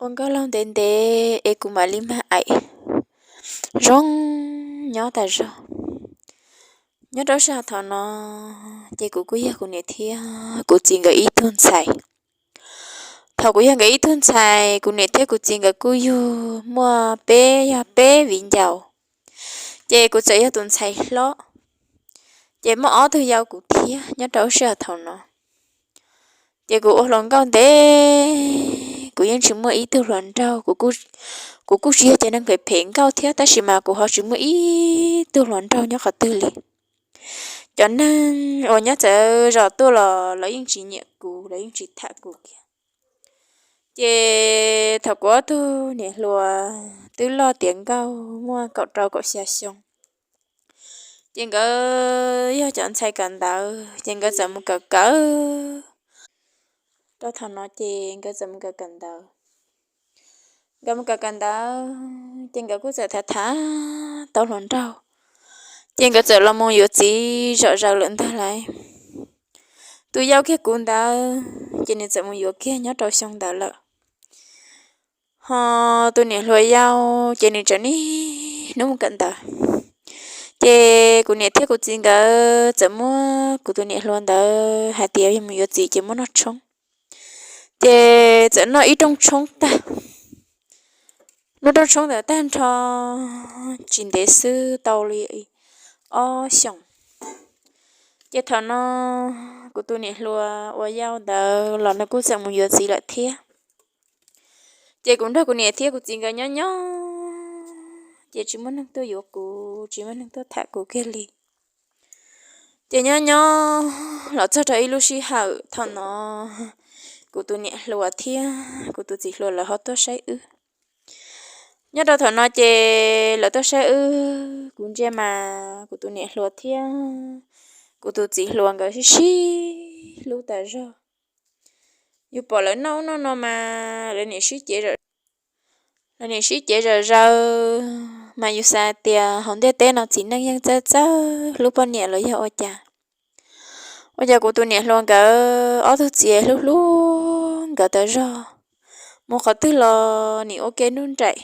ua nkauj laug ntev ntev es kuv mam li mag aim zoo nyob tas zog. Nyob rau sij hawm thaum no ces kuv kuj yog kuv niam thiab kuv txiv nkawd ib tug ntxhais. Thaum kuv yog nkawd ib tug ntxhais, kuv niam thiab kuv txiv nkawd kuj yug muaj peb, yog peb viv ncaus, ces kuv txawm yog tus ntxhais hlob. Ces muaj ob tug yau kuv thiab nyob rau sij hawm thaum no. Ces kuv ua hluas nkauj ntev, kuv yeej tsis muaj ib tug hluas nraug. Kuv kuj tsis yog cov neeg phem phem nkauj thiab, tab sis mas kuv ho tsis muaj ib tug hluas nraug nyob qhov twg li. Cov neeg uas nyob txawv zos tuaj los lawv yeej tsis nyiam kuv, lawv yeej tsis tham kuv kiag. Ces thaum kuv ob tug niam hluas twb loj tiav nkauj muaj kaum rau kaum xya xyoo, ces nkawd yog cov ntxhais kawm ntawv, ces nkawd txawm mus kawm kawm. Rau thaum no ces nkawd txawm mus kawm kawm ntawv. Nkawd mus kawm kawm ntawv ces nkawd kuj txawm tham tham tau hluas nraug, ces nkawd txawm los mus yuav txiv zom zaws lawm ntag lauj. Tus yau kiag kuv ntawd ces nws txawm mus yuav kiag nyob rau xyoo ntawd lawm. Ho tus niam hluas yau ces nws tseem niaj hnub mus kawm ntawv. Ces kuv niam thiab kuv txiv nkawd txawm muab kuv tus niam hluas ntawd hais tias yog mus yuav txiv ces muab noj tshoob. Ces txawm noj ib rooj tshoob tag. Noj rooj tshoob ntawd tag nrho tsis ntev xwb tau li ob xyoos, ces thaum no kuv tus niam hluas uas yau ntawd los nws kuj txawm mus yuav txiv lawm thiab. Ces kuv nrog kuv niam thiab kuv txiv nkawd nyob nyob, ces tsis muaj neeg tuaj yuav kuv, tsis muaj neeg tuaj tham kuv kiag li. Ces nyob nyob los txog rau ib lub sij hawm thaum no, kuv tus niam hluas thiab kuv tus txiv hluas lawv ho tuaj saib wb. Nyob rau thaum no ces lawv tuaj saib wb, kuv ntsia mas kuv tus niam hluas thiab kuv tus txiv hluas nkawd sib sib hlub tas zog. Yus pom lawv noj ub noj no mas lawv niam sib cev, lawv niam sib cev zom zaws, mas yus xav tias hauv ntiaj teb no txiv neej yeej txawj txawj hlub poj niam los yog ua cas. Ua cas kuv tus niam hluas nkawd ob tug txiv hlub hlub nkawd tas zog, mus qhov twg los nim ua ke nruj nraim,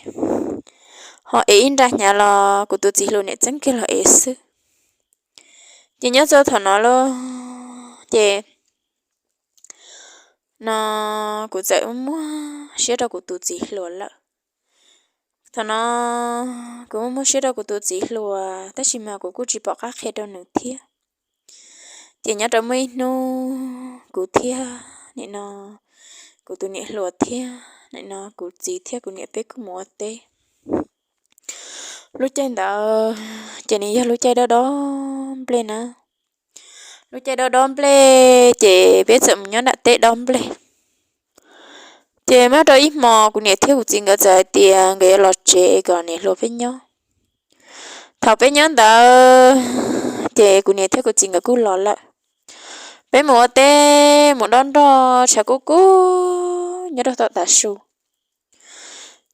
ho ev ib nra hnyav los kuv tus txiv hluas niam txeeb kiag los ev xwb. Ces nyob txog thaum no lauj, ces no kuv txawm muab siab rau kuv tus txiv hluas lawm. Thaum no kuv muab muab siab rau kuv tus txiv hluas, tab sis mas kuv kuj tsis pom qab qhia rau nws thiab. Ces nyob rau muaj ib hnub kuv thiab nim no kuv tus niam hluas thiab nim no kuv txiv thiab kuv niam peb kuj mus ua teb. Lub caij ntawd ces nws yog lub caij dob dob nplej na. Lub caij dob dob nplej ces peb txawm mus nyob nram teb dob nplej. Ces muaj rau ib hmo kuv niam thiab kuv txiv nkawd txawm hais tias nkawd yuav los tsev kom niam hluas peb nyob. Thaum peb nyob ntawd ces kuv niam thiab kuv txiv nkawd kuj los lawm. Peb mus ua teb mus dob nroj tshav kub kub nyob rau tom tav su.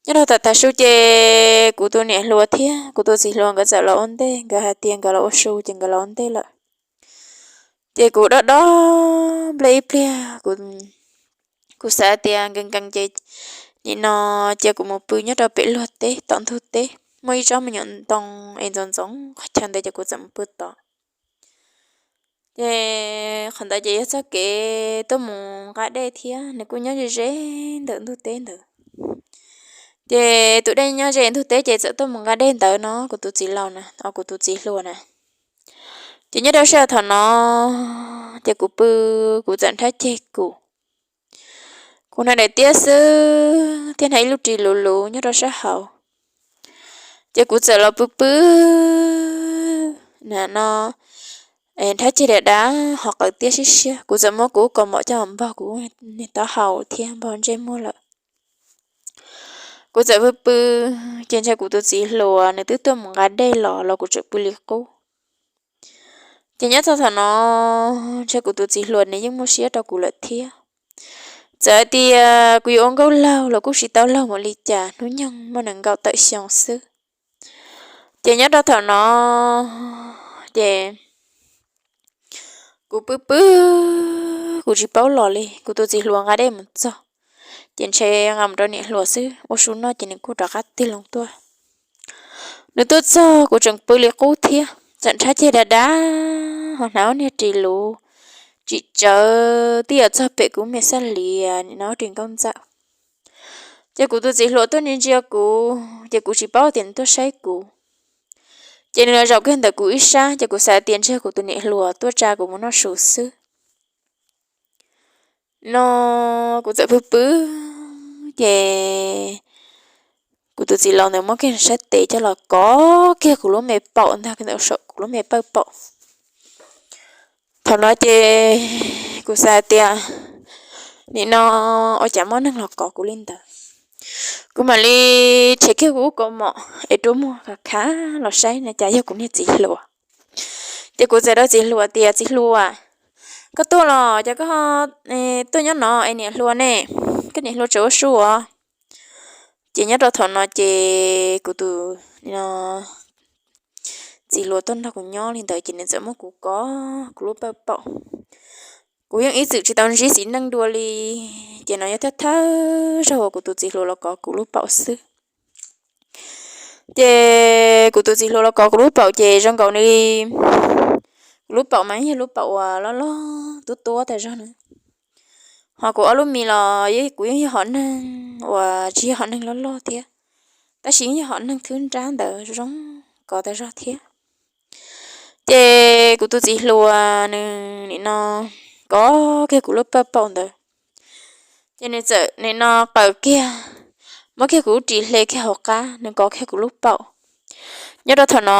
Nyob rau tom tav su ces kuv tus niam hluas thiab kuv tus txiv hluas nkawd txawm los ua ntej, nkawd hais tias nkawd los ua su ces nkawd los ua ntej lawm. Ces kuv dob dob nplej ib pliag, kuv xav tias nkees nkees ces nim no cia kuv mus pw nyob rau pem luag teb tom ntug teb, muaj ib tsob me nyuam ntoo es ntxoov ntxoov qhov chaw ntawd ces kuv txawm mus pw tod. Ces qhov ntawd ces yog txoj kev tuaj mus nqa dej thiab, nws kuj nyob ze ze ntawm ntug teb ntawd. Ces tus dej nyob ze ntug teb ces txawm tuaj mus nqa dej ntawd no kuv tus txiv laus na, kuv tus txiv hluas na. Ces nyob rau sij hawm thaum no ces kuv pw, kuv txawm nrhab ceg kuv, kuv hnav daim tiab xwb thiab hnav ib lub ris luv luv nyob rau sab hauv. Ces kuv txawm los pw pw na no, nrhab ceg dav dav ho qaws tiab siab siab, kuv txawm muab kuv kaus mom coj npog kuv niag taub hau thiab npog ntsej muag lawm. Kuv txawm pw pw, ces ntshai kuv tus txiv hluas nws twb tuaj mus nqa dej los los kuv tseem pw li qub. Ces nyob txog thaum no, ntshai kuv tus txiv hluas nws yeej muaj siab rau kuv lawm thiab. Txawm hais tias kuv yuav ua nkauj laug los kuj tsis tau laug mus li cas, hnub nyoog muaj nees nkaum tawm xyoo xwb. Ces nyob rau thaum no ces kuv pw pw, kuv tsis paub los li, kuv tus txiv hluas nqa dej mus txog, Ces ntshe nqa mus rau niam hluas xwb, ua su noj ces nws kuj rov qab tig loo tuaj. Nws tuaj txog kuv tseem pw li qub thiab, txawm nrhab ceg dav dav ho hnav ob niag ris luv tsim tsawv twb yuav txog pem kuv me xab lias nim no ris nkauj ntxawm. Ces kuv tus txiv hluas tuaj ntsia ntsia kuv ces kuv tsis paub tias nws tuaj saib kuv. Ces nws los zaum kiag ntawm kuv ib sab ces kuv xav tias ntshe kuv tus niam hluas tuaj tsa kuv mus noj su xwb no. Kuv txawm pw pw ces kuv tus txiv hluas ntawd muab kiag sab tes coj los kov kiag kuv lub me paum ntag, ntawm saum kuv lub me pawj paum. Thaum no ces kuv xav tias nim no ua cas muaj neeg los kov kuv li ntawd. Kuv mam li rhe kiag kuv lub kaus mom es rua muag khav khav los saib na cas yog kuv niag txiv hluas. Ces kuv txawm rau txiv hluas tias, txiv hluas, koj tuaj los cas koj tuaj nyob no es niam hluas ne, koj niam hluas tseem ua su os. Ces nyob rau thaum no ces kuv tus txiv hluas tuaj nrog kuv nyob li ntawd ces nws txawm muab kuv kov kuv lub pawj paum. Kuv yeej ib txwm tsis tau ntsib txiv neej dua li, ces no yog thawj thawj zaug uas kuv tus txiv hluas los kov kuv lub paum xwb. Ces kuv tus txiv hluas los kov kuv lub paum ces zoo nkaus li kuv lub paum mas yog lub paum uas loj loj tuab tuab tas zog na. Ho kuv ob lub mis los kuv yeej yog hom neeg uas tsis yog hom neeg loj loj thiab, tab sis yeej yog hom neeg thwb nrab ntawd zoo kov tas zog thiab. Ces kuv tus txiv hluas nws nim no kov kiag kuv lub pawj paum ntawd, ces nws txawm nim no qawm kiag, muab kiag kuv lub ris hle kiag hauv qab, nws kov kiag kuv lub paum. Nyob rau thaum no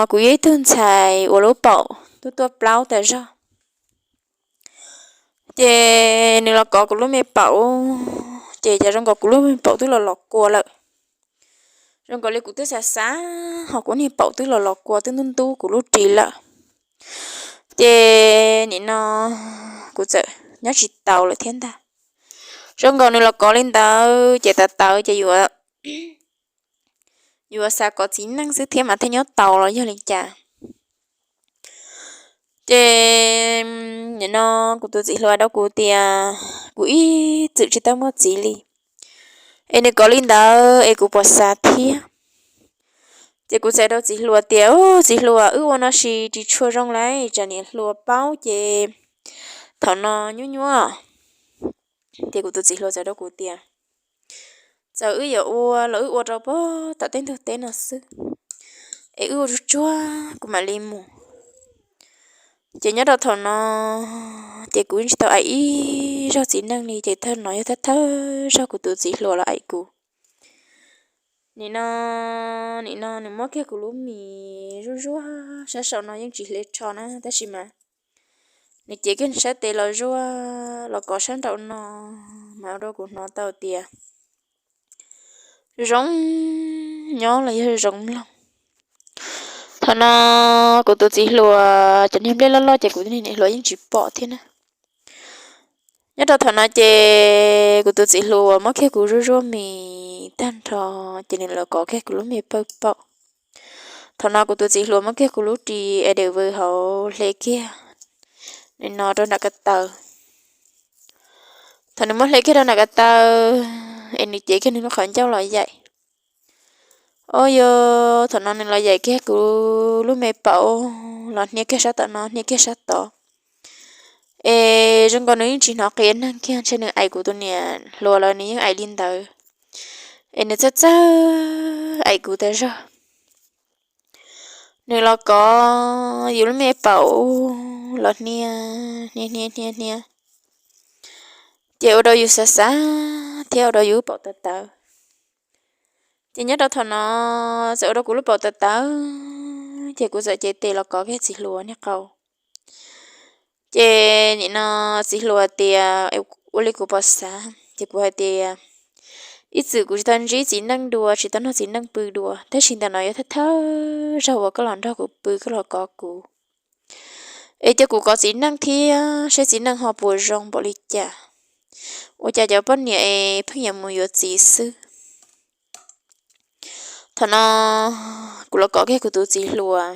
kuv yog ib tug ntxhais uas lub paum tuaj tuaj plaub tas zog. Ces nws los kov kuv lub me paum, ces cas zoo nkaus kuv lub me paum twb los los kua lawm. Zoo nkaus li kuv twb xav xav ho kuv niag paum twb los los kua twb ntub ntub kuv lub ris lawm. Ces nim no kuv txawm nyob tsis taus lawm thiab ntag. Zoo nkaus nws los kov li ntawd ces tawv tawv ces yuav xav kov txiv neej xwb thiab mas thiaj nyob tau los yog li cas. Ces nim no kuv tus txiv hluas rau kuv tias kuv ib txwm tsis tau muaj txiv li, es nws kov li ntawd es kuv puas xav thiab. Ces kuv txawm rau txiv hluas tias, txiv hluas, wb ua no sis tsis tshua zoo lauj, tsam niam hluas paub ces thaum no nyuab nyuab. Ces kuv tus txiv hluas txawm rau kuv tias, txawm wb yuav ua los wb ua rau pem tom tej ntug teb no xwb, es wb ua tsuag tsuag kuv mam li mus. Ces nyob rau thaum no ces kuv tsis tau aim ib zaug txiv neej li, ces thawj no yog thawj thawj zaug kuv tus txiv hluas los aim kuv. Nim no, nim no nws muab kiag kuv lub mis zuj zuag sab saum no yeej tsis hle rho na, tab sis mas nws cev kiag sab tes los zuaj los kov sab nraum no, mas ua rau kuv hnov tau tias zoo nyob los yog zoo mloog. Thaum no kuv tus txiv hluas cov niag nplej loj loj ces kuv niag niam hluas yeej tsis pom thiab na. Nyob rau thaum no ces kuv tus txiv hluas muab kiag kuv zuj zuag mis tag nrho, ces nws los kov kiag kuv lub me pawj paum. Thaum no kuv tus txiv hluas muab kiag kuv lub ris es daim vwm hauv hle kiag, nim no rau nram ko taw. Thaum nws muab hle kiag rau nram ko taw, es nws cev kiag nws lub qhov ncauj los yaim. Au yog, thaum no nws los yaim kiag kuv lub me paum, los hnia kiag sab tom no hnia kiag sab tod. Es zoo nkaus nws yeej tsis hnov qias neeg kiag, ntshe nws aim kuv tus niam hluas los nws yeej aim li ntawd, es nws txawj txawj aim kuv tas zog. Nws los kov yus lub me paum los hnia, hnia hnia hnia hnia, ces ua rau yus xav xav thiab ua rau yus lub paum tawv tawv. Ces nyob rau thaum no txawm ua rau kuv lub paum tawv tawv, ces kuv txawm cev tes los kov kiag txiv hluas niag qau. Ces nim no txiv hluas tias ua li kuv pom xav, ces kuv hais tias ib txwm kuv tsis tau ntsib txiv neej dua, tsis tau nrog txiv neej pw dua, tab sis ntawm no yog thawj thawj zaug uas koj los nrog kuv pw, koj los kov kuv. Es cia kuv kov txiv neej thiab saib txiv neej ho puas zoo npaum li cas. Ua cas cov poj niam es pheej yuav mus yuav txiv xwb. Thaum no kuv los kov kiag kuv tus txiv hluas.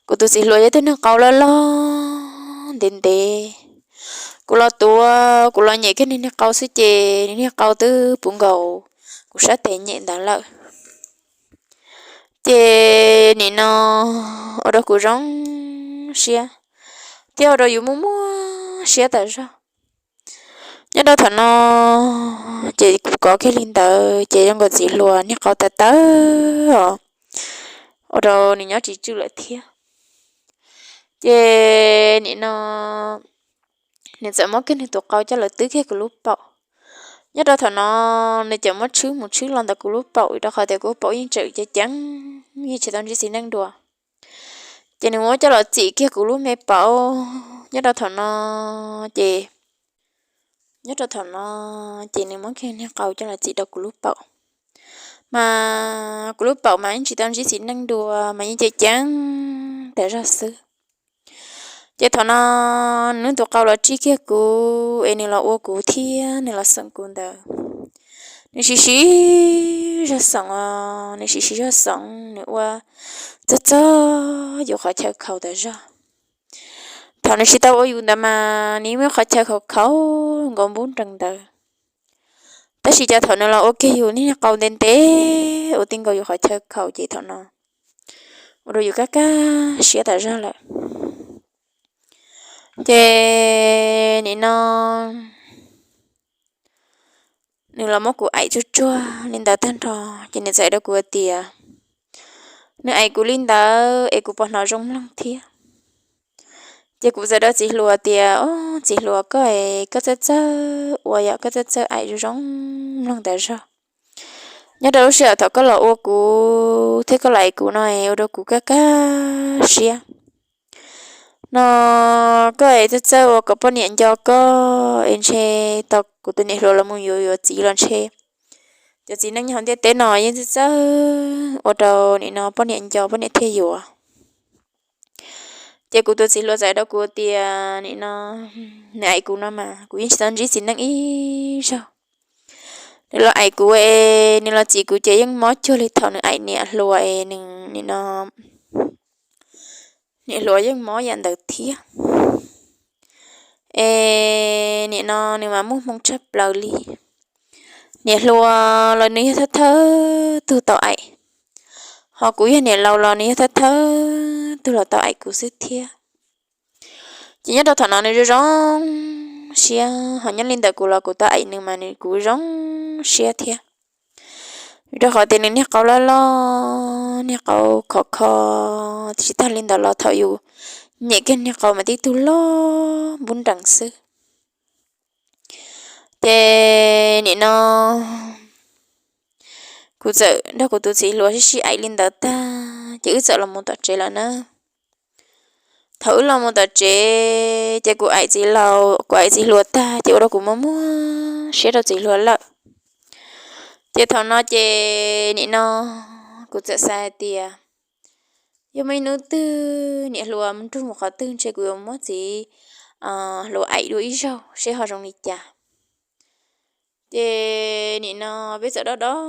Kuv tus txiv hluas yog ib tug neeg qau loj loj ntev ntev, kuv los tuav, kuv los nyem kiag niag niag qau xwb ces niag niag qau twb puv nkaus kuv sab tes nyem ntawd lawm. Ces nim no ua rau kuv zoo siab thiab ua rau yus muaj muaj siab tas zog. Nyob rau thaum no ces kuv kov kiag li ntawd ces zoo nkaus txiv hluas niag qau tawv tawv os, ua rau nws nyob tsis tswj lawm thiab. Ces nim no nws txawm muab kiag nws tus qau coj los twb kiag kuv lub paum. Nyob rau thaum no nws txawm muab tshwb mus tshwb los ntawm kuv lub paum, rau qhov tias kuv lub paum yeej tseem ceev ceev, yeej tsis tau ntsib txiv neej dua. Ces nws muab coj los txim kiag kuv lub me paum. Nyob rau thaum no ces, nyob rau thaum no ces nws muab kiag niag qau coj los txim rau kuv lub paum, mas kuv lub paum mas yeej tsis tau ntsib txiv neej dua mas yeej ceev ceev tas zog xwb. Ces thaum no nws tus qau los tsij kiag kuv es nws los ua kuv thiab nws los xeem kuv ntawd, nws siv siv zog xeem os, nws siv siv zog xeem, nws ua txog txog yus qhov chaw khaus tas zog. Thaum nws tsis tau ua yus ntawd mas nws muaj qhov chaw khaus khaus nkaus npub nrees ntawd. Tab sis cas thaum nws los ua kiag yus niag qau ntev ntev ua tib nkaus yus qhov chaw khaus ces thaum no ua rau yus kaj kaj siab tas zog lawm. Ces nim no nws los muab kuv aim tsuag tsuag li ntawd tag nrho, ces nws txawm hais rau kuv tias nws aim kuv li ntawd es kuv puas hnov zoo mloog thiab. Ces kuv txawm rau txiv hluas tias, Au, txiv hluas, koj es koj txawj txawj ua yom, koj txawj txawj aim zoo zoo mloog tas zog. Nyob rau lub sij hawm thaum koj los ua kuv thiab koj los aim kuv no es ua rau kuv kaj kaj siab. No koj es txawj txawj ua kom poj niam nco koj es ntshe tau kuv tus niam hluas los mus yuav yuav txiv los ntshe cov txiv neej nyob hauv ntiaj teb no yeej txawj txawj ua rau nim no poj niam nco poj niam thiaj yuav. Ces kuv tus txiv hluas txawm hais rau kuv tias nim no nws aim kuv no mas kuv yeej tsis tau ntsib txiv neej ib zaug. Nws los aim kuv es nws los txim kuv ces yeej mob cuag li thaum nws aim niam hluas es nws nim no niam hluas yeej mob yam ntawd thiab. Es nim no nws mas muaj hmoo tshaj plaws li. Niam hluas los nws yog thawj thawj tug tau aim, ho kuv yog niam laus los nws yog thawj thawj tug los tau aim kuv xwb thiab. Ces nyob rau thaum no nws zoo zoo siab, ho nyob li ntawm kuv los kuv tau aim nws mas nws kuv zoo siab thiab. Vim rau qhov tias nws niag qau loj loj, niag qau khov kho, tsis tag li ntawd los thaum yus nyem kiag niag qau mas tib tug loj npub nrees xwb. Ces nim no kuv txawm nrog kuv tus txiv hluas sib sib aim li ntawd tag ces wb txawm los mus tom tsev lawm na. Thaum wb los mus tom tsev ces kuv aim txiv laus, kuv aim txiv hluas tag ces ua rau kuv muaj muaj siab rau txiv hluas lawm. Ces thaum no ces nim no kuv txawm xav hais tias yog muaj ib hnub twg niam hluas mus nrug mus qhov twg ntshe kuv yuav muab txiv hluas aim dua ib zaug seb ho zoo li cas. Ces nim no peb txawm dob dob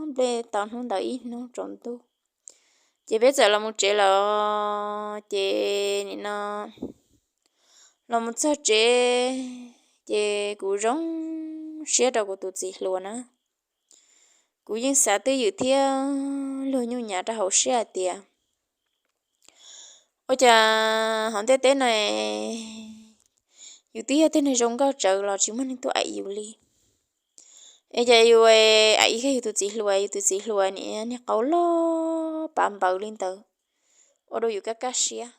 nplej tau hnub ntawd ib hnub tsaus ntuj, ces peb txawm los mus tsev lawm. Ces nim no los mus txog tsev ces kuv zoo siab rau kuv tus txiv hluas na. Kuv yeej xav twj ywm thiab luag nyuj nyav rau hauv siab hais tias ua cas hauv ntiaj teb no yus twb yog tej neeg zoo nkauj tsawv los tsis muaj neeg tuaj aim yus li. Es cas yus aim ib yam yus tus txiv hluas, yus tus txiv hluas nim niag qau loj pav npaws li ntawd, ua rau yus kaj kaj siab.